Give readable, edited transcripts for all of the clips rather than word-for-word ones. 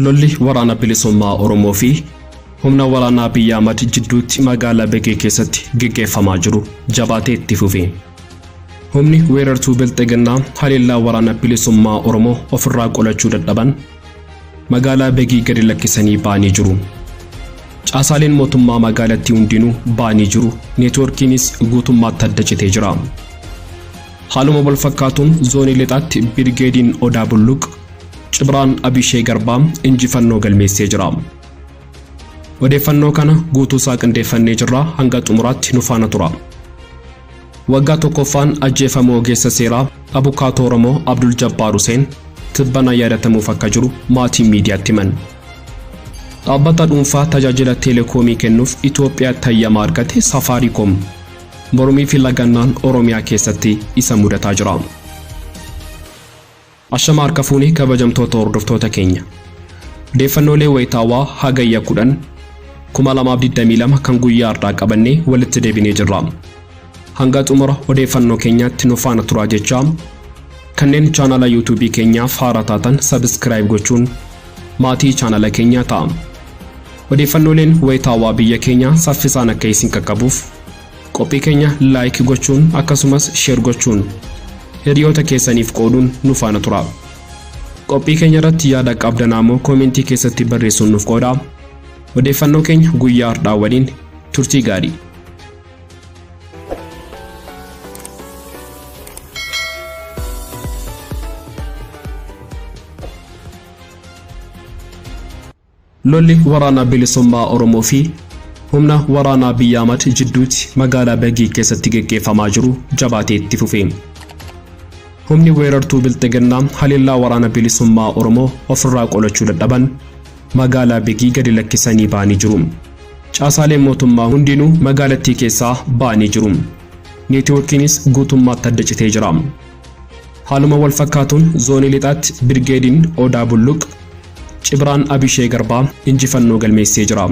Lolli waraana bilisummaa Oromoo fi humna waraanaa Abiy Ahmad jidduutti magaalaa Begee keessatti geggeeffamaa jiru jabaatee itti fufe. Humni weerartuu Bilxiginnaa haleellaa waraana bilisummaa Oromoo ofirraa qolachuu dadhaban magaalaa Begii gadi lakkisanii ba'anii jiru. Caasaaleen mootummaa magaalattii hundinuu ba'anii jiru, neetwoorkiinis guutummaatti adda citee jira. Haaluma wal fakkaatuun zoonii lixaatti Birgeediin Odaa Bulluq Cibraan Abishee Garbaa injifannoo galmeessee jira. Odeeffannoo kana guutuu isaa qindeeffannee jirra, hanga xumuraatti nu faana tura. Waggaa tokkoffaan ajjeefamuu ogeessa seeraa Abukaatoo Oromoo Abdul Jabbaar Huseen tibbana yaadatamuuf akka jiru maatiin miidiyaatti himan. Dhaabbata dhuunfaa tajaajila teelekoomii kennuuf Itoophiyaatti hayyama argate Safaariikoom mormii fi lagannaan Oromiyaa keessatti isa mudataa jira. Ashama harka fuunee kabajamtoota hordoftoota keenya. Odeeffannoolee wayitaawaa Hagayya 10 2022 kan guyyaa har'aa qabannee walitti deebinee jirra. Hanga xumura odeeffannoo keenyaatti nu faana turaa jechaa kanneen chaanala YouTube keenyaaf haaraa taatan subscribe gochuun maatii chaanala keenyaa ta'a. Odeeffannooleen wayitaawaa biyya keenyaa saffisaan akka isin qaqqabuuf qophii keenya like gochuun akkasumas share gochuun hiriyoota keessaniif qooduun nu faana tura. Qophii keenya irratti yaada qabdan ammoo koomentii keessatti barreessuun nuuf qoodaa. Odeeffannoo keenya guyyaa har'aa waliin turtii gaarii. Lolli waraana bilisummaa Oromoo fi humna waraanaa Abiy Ahmad jidduutti magaalaa Begii keessatti geggeeffamaa jiru jabaatee itti fufe. Humni weerartuu Bilxiginnaa haleellaa waraana bilisummaa Oromoo ofirraa qolachuu dadhaban magaalaa Begii gadi lakkisanii ba'anii jiru. Caasaaleen mootummaa hundinuu magaalattii keessaa ba'anii jiru. Neetwoorkiinis guutummaatti adda citee jira. Haaluma wal fakkaatuun zoonii lixaatti Birgeediin Odaa Bulluq Cibraan Abishee Garbaa injifannoo galmeessee jira.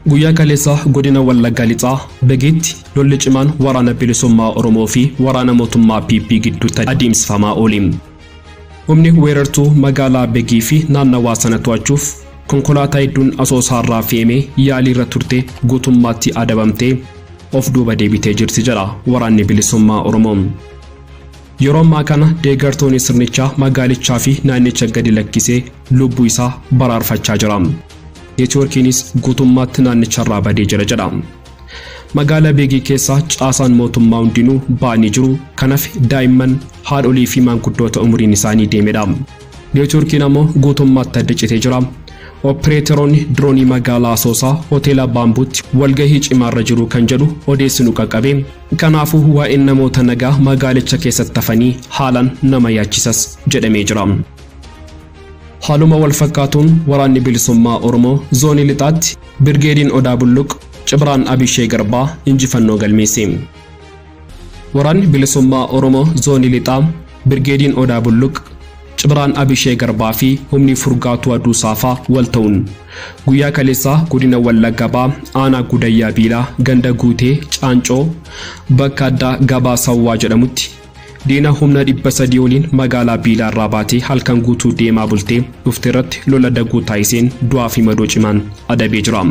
Guyyaa kaleessaa godina Wallagga Lixaa Begiitti lolli cimaan waraana bilisummaa Oromoo fi waraana mootummaa PP gidduutti adeemsifamaa oole. Humni weerartuu magaalaa Begii fi naannawaa sana to'achuuf konkolaataa hedduun Asoosaarraa fe'amee yaaliirra turte guutummaatti adabamtee of duuba deebitee jirti jedha waraanni bilisummaa Oromoo. Yeroo ammaa kana deeggartoonni sirnichaa magaalichaa fi naannicha gadi lakkisee lubbuu isaa baraarfachaa jira. Neetwoorkiinis guutummaatti naannicharraa badee jira jedha. Magaalaa Beegii keessaa caasaan mootummaa hundinuu ba'anii jiru. Kanaaf daa'imman, haadholii fi maanguddoota umuriin isaanii deemedha. Neetwoorkiin ammoo guutummaatti adda citee jira. Opereeteroonni diroonii magaalaa Asoosaa hoteela Baambuutti walgahii cimaarra jiru kan jedhu odeessi nu qaqqabe. Kanaafuu waa'een namoota nagaa magaalicha keessatti hafanii haalaan nama yaachisas jedhamee jira. Haaluma wal fakkaatuun waraanni bilisummaa Oromoo zoonii lixaatti Birgeediin Odaa Bulluq Cibraan Abishee Garbaa injifannoo galmeesse. Waraanni bilisummaa Oromoo zoonii lixaa Birgeediin Odaa Bulluq Cibraan Abishee Garbaa fi humni Furgaatuu Aduu Saafaa wal ta'uun guyyaa kaleessaa godina Wallagga Bahaa aanaa Gudayyaa Biilaa ganda Guutee Caancoo bakka addaa Gabaa Sawwaa jedhamutti diina humna 300 oliin magaalaa Biilaa irraa baatee halkan guutuu deemaa bultee dhufte irratti lola daguu taasiseen du'aa fi madoo cimaan adabee jira.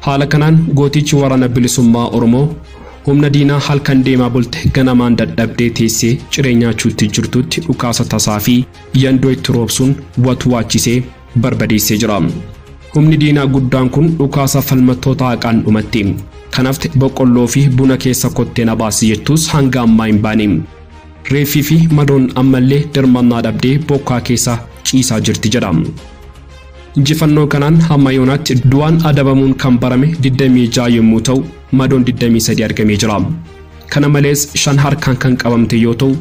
Haala kanaan gootichi waraana bilisummaa Oromoo humna diinaa halkan deemaa bulte ganamaan dadhabdee teessee ciree nyaachuutti jirtutti dhukaasa tasaa fi yandoo itti roobsuun watwaachisee barbadeessee jira. Humni diinaa guddaan kun dhukaasa falmattoota haqaan dhumatti. Kanaaf boqqolloo fi buna keessa kottee na baasi jettus hanga ammaa hin baane. Reeffii fi madoon ammallee dirmannaa dhabdee bokkaa keessa ciisaa jirti jedha. Injifannoo kanaan hamma yoonaatti du'aan adabamuun kan barame 26 yommuu ta'u madoon 23 argamee jira. Kana malees 5 harkaan kan qabamte yoo ta'u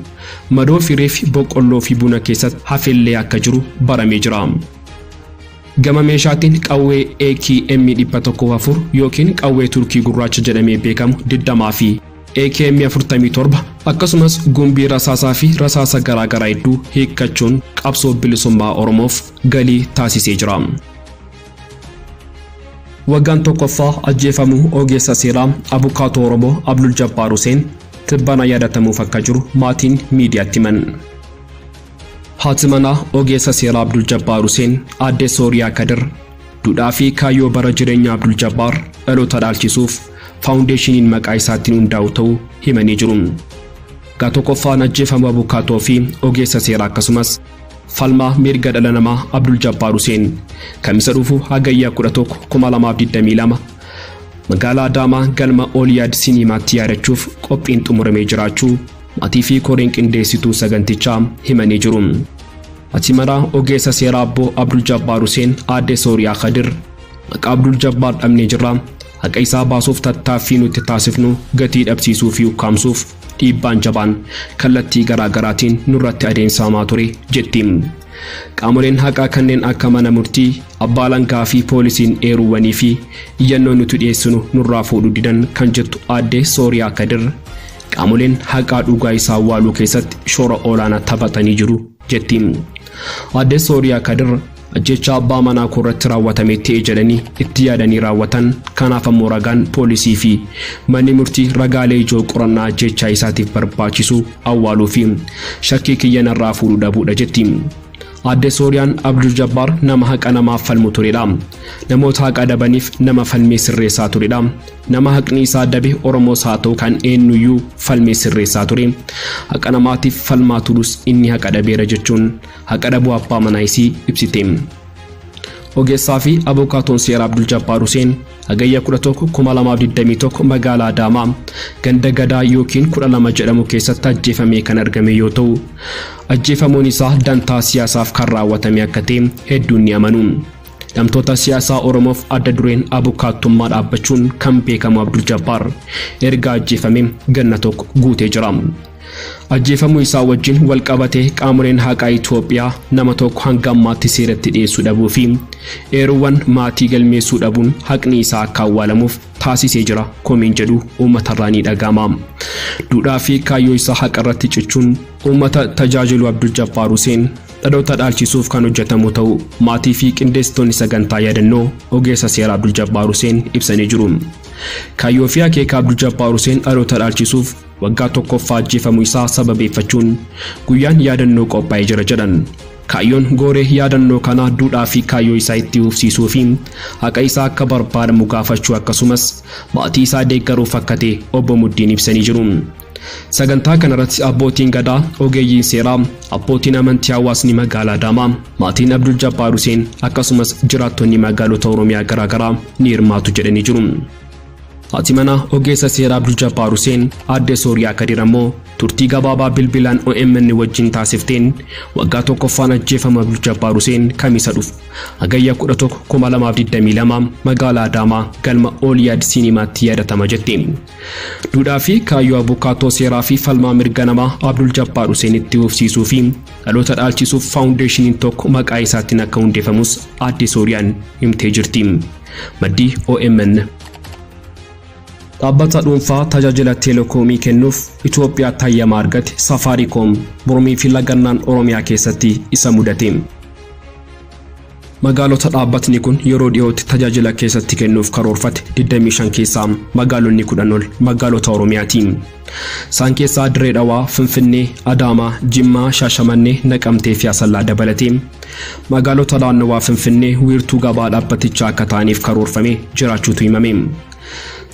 madoo fi reeffi boqqolloo fi buna keessatti hafellee akka jiru baramee jira. Gama meeshaatiin qawwee AKM 104 yookiin qawwee Turkii gurraacha jedhamee beekamu 20 fi AKM 47 akkasumas gumbii rasaasaa fi rasaasa garaagaraa hedduu hiikkachuun qabsoo bilisummaa Oromoof galii taasisee jira. Waggaan tokkoffaa ajjeefamuu ogeessa seeraa Abukaatoo Oromoo Abdul Jabbaar Huseen tibbana yaadatamuuf akka jiru maatiin miidiyaatti himan. Haati manaa ogeessa seeraa Abdul Jabbaar Huseen aadde Sooriyaa Kadir duudhaa fi kaayyoo bara jireenya Abdul Jabbaar dhaloota dhaalchisuuf faawundeeshiniin maqaa isaatiin hundaa'u ta'uu himanii jiru. Waggaa tokkoffaan ajjeefama abukaatoo fi ogeessa seeraa akkasumas falmaa mirga dhala namaa Abdul Jabbaar Huseen Kamisa dhufu Hagayya 11, 2022 magaalaa Adaamaa galma Ooliyaad Siniimaatti yaadachuuf qophiin xumuramee jiraachuu maatii fi koreen qindeessituu sagantichaa himanii jiru. Haati manaa ogeessa seeraa Obbo Abdul Jabbaar Huseen aadde Sooriyaa Kadir maqaa Abdul Jabbaar dhabnee jirra, haqa isaa baasuuf tattaaffii nuti taasifnu gatii dhabsiisuu fi ukkaamsuuf dhiibbaan jabaan kallattii garaa garaatiin nurratti adeemsifamaa ture jetti. Qaamoleen haqaa kanneen akka mana murtii, abbaa alangaa fi poolisiin eeruuwwanii fi iyyannoo nuti dhiyeessinu nurraa fuudhuu didan kan jettu aadde Sooriyaa Kadir qaamoleen haqaa dhugaa isaa awwaaluu keessatti shoora olaanaa taphatanii jiru jetti. Aadde Sooriyaa Kadir ajjeechaa abbaa manaa koo irratti raawwatame ta'e jedhanii itti yaadanii raawwatan, kanaaf ammoo ragaan poolisii fi manni murtii ragaalee ijoo qorannaa ajjeechaa isaatiif barbaachisu awwaaluu fi shakkii kiyya narraa fuudhuu dhabuudha jetti. Aadde Sooriyaan Abdul Jabbaar nama haqa namaaf falmu turedha. Namoota haqa dhabaniif nama falmee sirreessaa turedha. Nama haqni isaa dabe Oromoos haa ta'u kan eenyuyyuu falmee sirreessaa ture. Haqa namaatiif falmaa turus inni haqa dhabeera jechuun haqa dhabuu abbaa manaa isii ibsite. Ogeessaa fi abukaatoon seeraa Abdul Jabbaar Huseen Hagayya 11, 2021 magaalaa Adaamaa ganda Gadaa yookiin 12 jedhamu keessatti ajjeefamee kan argame yoo ta'u, ajjeefamuun isaa dantaa siyaasaaf kan raawwatame akka ta'e hedduun ni amanu. Hidhamtoota siyaasaa Oromoof adda dureen abukaattummaa dhaabbachuun kan beekamu Abdul Jabbaar erga ajjeefame ganna tokko guutee jira. Ajjeefamuu isaa wajjin walqabatee qaamoleen haqaa Itoophiyaa nama tokko hanga ammaatti seeratti dhiyeessuu dhabuu fi eeruuwwan maatii galmeessuu dhabuun haqni isaa akka awwaalamuuf taasisee jira komiin jedhu uummatarraa ni dhaga'ama. Duudhaa fi kaayyoo isaa haqa irratti cichuun uummata tajaajilu Abdul Jabbaar Huseen dhaloota dhaalchisuuf kan hojjetamu ta'uu maatii fi qindeessitoonni sagantaa yaadannoo ogeessa seeraa Abdul Jabbaar Huseen ibsanii jiru. Kaayyoo fi akeeka Abdul Jabbaar Huseen dhaloota dhaalchisuuf waggaa tokkoffaa ajjeefamuu isaa sababeeffachuun guyyaan yaadannoo qophaa'ee jira jedhan. Kaayyoon gooree yaadannoo kanaa duudhaa fi kaayyoo isaa itti fufsiisuu fi haqa isaa akka barbaadamu gaafachuu akkasumas maatii isaa deeggaruuf akka ta'e obbo Muddiin ibsanii jiru. Sagantaa kanarratti abbootiin gadaa, ogeeyyiin seeraa, abbootiin amantii hawaasni magaalaa Adaamaa, maatiin Abdul Jabbaar Huseen akkasumas jiraattonni magaalota Oromiyaa garaagaraa ni hirmaatu jedhanii jiru. Haati manaa ogeessa seeraa Abdul Jabbaar Huseen aadde Sooriyaa Kadir ammoo turtii gabaabaa bilbilaan OMN wajjin taasifteen waggaa tokkoffaan ajjeefama Abdul Jabbaar Huseen Kamisa dhufu Hagayya 11, 2022 magaalaa Adaamaa galma Ooliyaad Siinimaatti yaadatama jette. Duudhaa fi kaayyoo abukaatoo seeraa fi falmaa mirga namaa Abdul Jabbaar Huseen itti fufsiisuu fi dhaloota dhaalchisuuf faawundeeshiniin tokko maqaa isaatiin akka hundeeffamus aadde Sooriyaan himtee jirti. Maddii OMN. Dhaabbata dhuunfaa tajaajila teelekoomii kennuuf Itoophiyaatti hayyama argate Safaariikoom mormii fi lagannaan Oromiyaa keessatti isa mudate. Magaalota dhaabbatni kun yeroo dhiyootti tajaajila keessatti kennuuf karoorfate 25 keessaa magaalonni 10 ol magaalota Oromiyaati. Isaan keessaa Dirree Dhawaa, Finfinnee, Adaamaa, Jimmaa, Shaashamannee, Naqamtee fi Asallaa dabalatee magaalota naannawaa Finfinnee wiirtuu gabaa dhaabbatichaa akka ta'aniif karoorfamee jiraachuutu himame.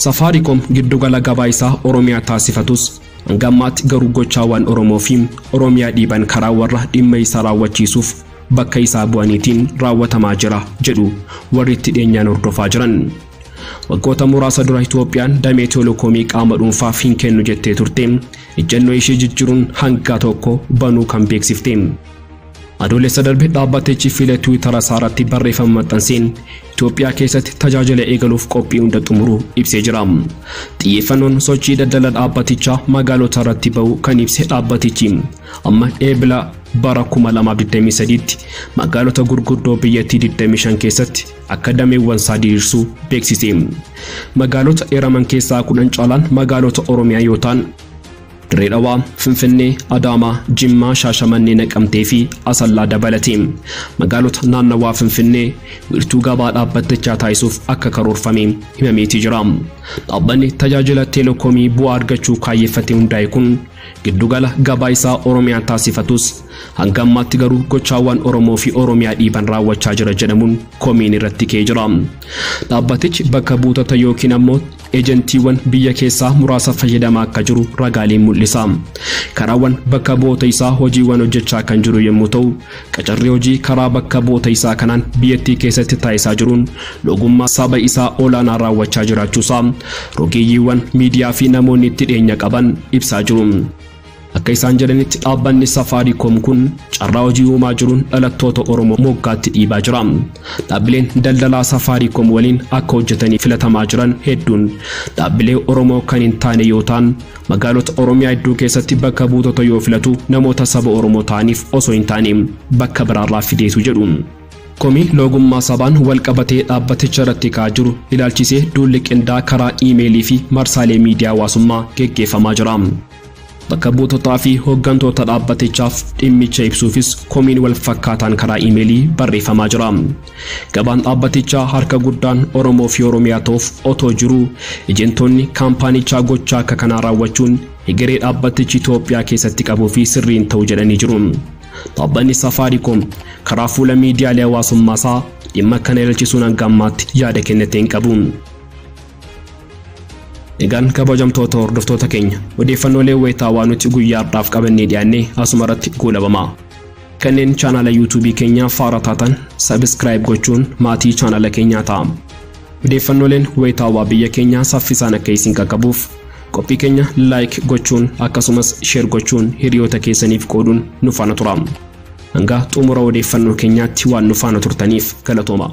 Safaariikoom giddugala gabaa isaa Oromiyaa taasifatus hanga ammaatti garuu gochaawwan Oromoo fi Oromiyaa dhiiban karaa warra dhimma isaa raawwachiisuuf bakka isaa bu'aniitiin raawwatamaa jira jedhu warri itti dhiyeenyaan hordofaa jiran. Waggoota muraasa dura Itoophiyaan damee teelekoomii qaama dhuunfaaf hin kennu jettee turte ejjennoo ishee jijjiiruun hanga tokko banuu kan beeksifte. Adoolessa darbe dhaabbatichi fuula Tiwiitara isaa irratti barreeffama maxxanseen Itoophiyaa keessatti tajaajila eegaluuf qophii hunda xumuruu ibsee jira. Xiyyeeffannoon sochii daldala dhaabbatichaa magaalota irratti ba'uu kan ibse dhaabbatichi amma eebila bara 2023tti magaalota gurguddoo biyyattii 25 keessatti akka dameewwan isaa diriirsuu beeksise. Magaalota eeraman keessaa 10 caalaan magaalota Oromiyaa yoo ta'an Dirree Dhawaa, Finfinnee, Adaamaa, Jimmaa, Shaashamannee, Naqamtee fi Asallaa dabalatee magaalota naannawaa Finfinnee wiirtuu gabaa dhaabbatichaa taasisuuf akka karoorfame himameetii jira. Dhaabbanni tajaajila teelekoomii bu'aa argachuu kaayyeffatee hundaa'e kun Giddugala gabaa isaa Oromiyaa taasifatus hanga ammaatti garuu gochaawwan Oromoo fi Oromiyaa dhiiban raawwachaa jira jedhamuun komiin irratti ka'ee jira. Dhaabbatichi bakka buutota yookiin ammoo ejentiiwwan biyya keessaa muraasa fayyadamaa akka jiru ragaaleen mul'isa. Karaawwan bakka bu'oota isaa hojiiwwan hojjechaa kan jiru yommuu ta'u, qacarrii hojii karaa bakka bu'oota isaa kanaan biyyattii keessatti taasisaa jiruun loogummaa saba isaa olaanaa raawwachaa jiraachuusaa rogeeyyiiwwan miidiyaa fi namoonni itti dhiyeenya qaban ibsaa jiru. Akka isaan jedhanitti, dhaabbanni Safaariikoom kun carraa hojii uumaa jiruun dhalattoota Oromoo moggaatti dhiibaa jira. Dhaabbileen daldalaa Safaariikoom waliin akka hojjetanii filatamaa jiran hedduun dhaabbilee Oromoo kan hin taane yoo ta'an, magaalota Oromiyaa hedduu keessatti bakka buutota yoo filatu namoota saba Oromoo ta'aniif osoo hin taane bakka biraarraa fideetu jedhu. Komii loogummaa sabaan wal qabatee dhaabbaticha irratti ka'aa jiru ilaalchisee duulli qindaa karaa iimeelii fi marsaalee miidiyaa hawaasummaa geggeeffamaa jira. Bakka buutotaa fi hooggantoota dhaabbatichaaf dhimmicha ibsuufis komiin wal fakkaataan karaa iimeelii barreeffamaa jira. Gabaan dhaabbatichaa harka guddaan Oromoo fi Oromiyaa ta'uuf otoo jiruu, ejentoonni kaampaanichaa gochaa akka kanaa raawwachuun egeree dhaabbatichi Itoophiyaa keessatti qabuu fi sirriin ta'u jedhanii jiru. Dhaabbanni Safaariikoom karaa fuula miidiyaalee hawaasummaa isaa dhimma kana ilaalchisuun hanga ammaatti yaada kennatee hin qabu. Egaan kabajamtoota hordoftoota keenya, odeeffannoolee wayitaawaa nuti guyyaa har'aaf qabannee dhiyaannee asuma irratti goolabama. Kanneen chaanala yuutuubii keenyaa faara taatan subscribe gochuun maatii chaanala keenyaa ta'a. Odeeffannooleen wayitaawaa biyya keenyaa saffisaan akka isin qaqqabuuf qophii keenya like gochuun, akkasumas share gochuun hiriyoota keessaniif qooduun nu faana tura. Hanga xumura odeeffannoo keenyaatti waan nu faana turtaniif galatooma.